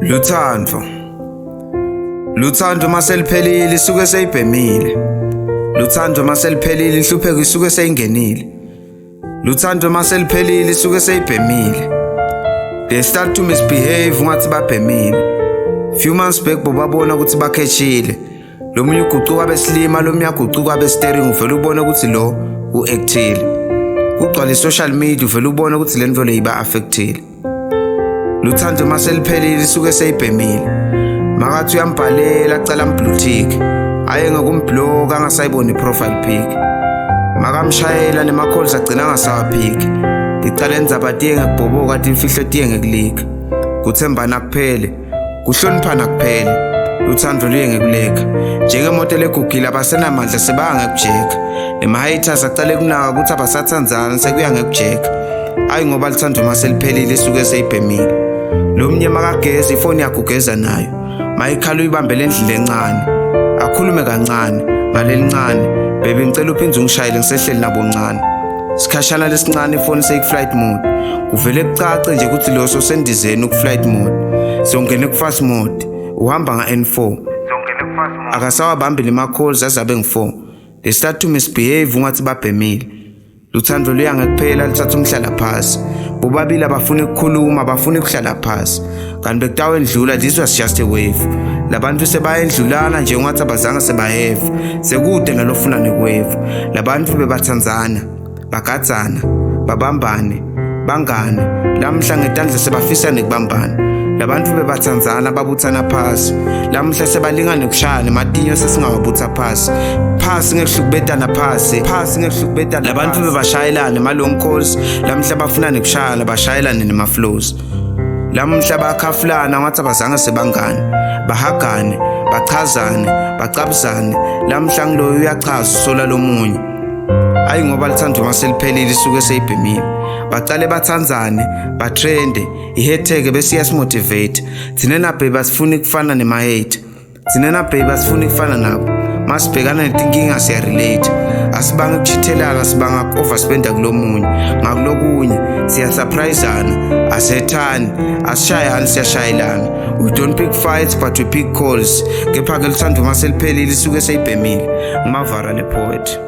Luthando. Luthando maseliphelile isuke seyibhemile. Luthando maseliphelile inhlupheko isuke seyingenile. Luthando maseliphelile isuke seyibhemile. They start to misbehave ungathi babhemile. Few months back bobabona ukuthi bakhethile. Lo munye ugucuka besilima lo munye agucuka besteering uvele ubone ukuthi lo uactile. Kugcwala i-social media uvele ubone ukuthi le nto le iba affectile. Luthando uma seliphelile isuke seyibhemile. Makathi uyambhalela acala amblue tick. Aye ngokumblock angasayiboni profile pic. Makamshayela nema-calls agcina angasawaphiki. Licala endzaba tiye ngekubhoboka timfihlo tiye ngekulika. Kuthembana kuphele, kuhloniphana kuphele. Luthando luye ngekuleka. Njengemoto legugile abasenamandla sebaya ngekujeka. Nema-haters acale kunaka ukuthi abasathandzani sekuya ngekujeka. Hayi ngoba lithando uma seliphelile isuke seyibhemile. Lo mnye makageza ifoni yakhe ugeza nayo. Mayikhala uyibambele endlini encane. Akhulume kancane ngalelincane. Baby ngicela uphinde ungishayele ngisehleli nabo ncane. Sikhashana lesincane ifoni seyiku-flight mode. Kuvele kucace nje ukuthi lo sosendizeni uku-flight mode. Songene ku-fast mode. Uhamba nga-N4. Akasawabambi nema-calls azabe ngu-4. They start to misbehave ungathi babhemile. Luthando luya ngekuphela luthatha umhlala phasi. Bobabili abafuni ukukhuluma, abafuni ukuhlala phasi. Kanti bekutawendlula this was just a wave. Labantu sebayendlulana nje ungathi abazange sebaheva. Sekude nalofuna nekuweva. Labantu bebathandzana, bagadzana, babambane, bangane. Lamhla ngetandla sebafisa nekubambana. Labantu bebathandzana babuthana phasi. Lamhla sebalinga nekushayana ematinyo sesingawabutha phasi. Phasi ngekuhlukubetana phasi. Phasi ngekuhlukubetana. Labantu bebashayelana ema-long calls. Lamhla bafuna nekushayana bashayelane nema-flows. Lamhla bakhafulana ngathi abazange sebangane. Bahagane, bachazane, bacabuzane. Lamhla ngiloyo uyachaza usola lomunye. Hayi ngoba lithando uma seliphelile isuke seyibhemile. Bacale bathandzane, batrende, ihetheke bese iyasimotivate. Thina na baby asifuni kufana nema-hate. Thina na baby asifuni kufana nabo. Masibhekana netinkinga siyarelate. Asibanga ukuchithelana, sibanga ku-overspenda kulomunye. Ngakulokunye siyasurprisana, asethani, asishayani siyashayelana. We don't pick fights but we pick calls. Kepha-ke luthando uma seliphelile isuke seyibhemile. Ngimavara le poet.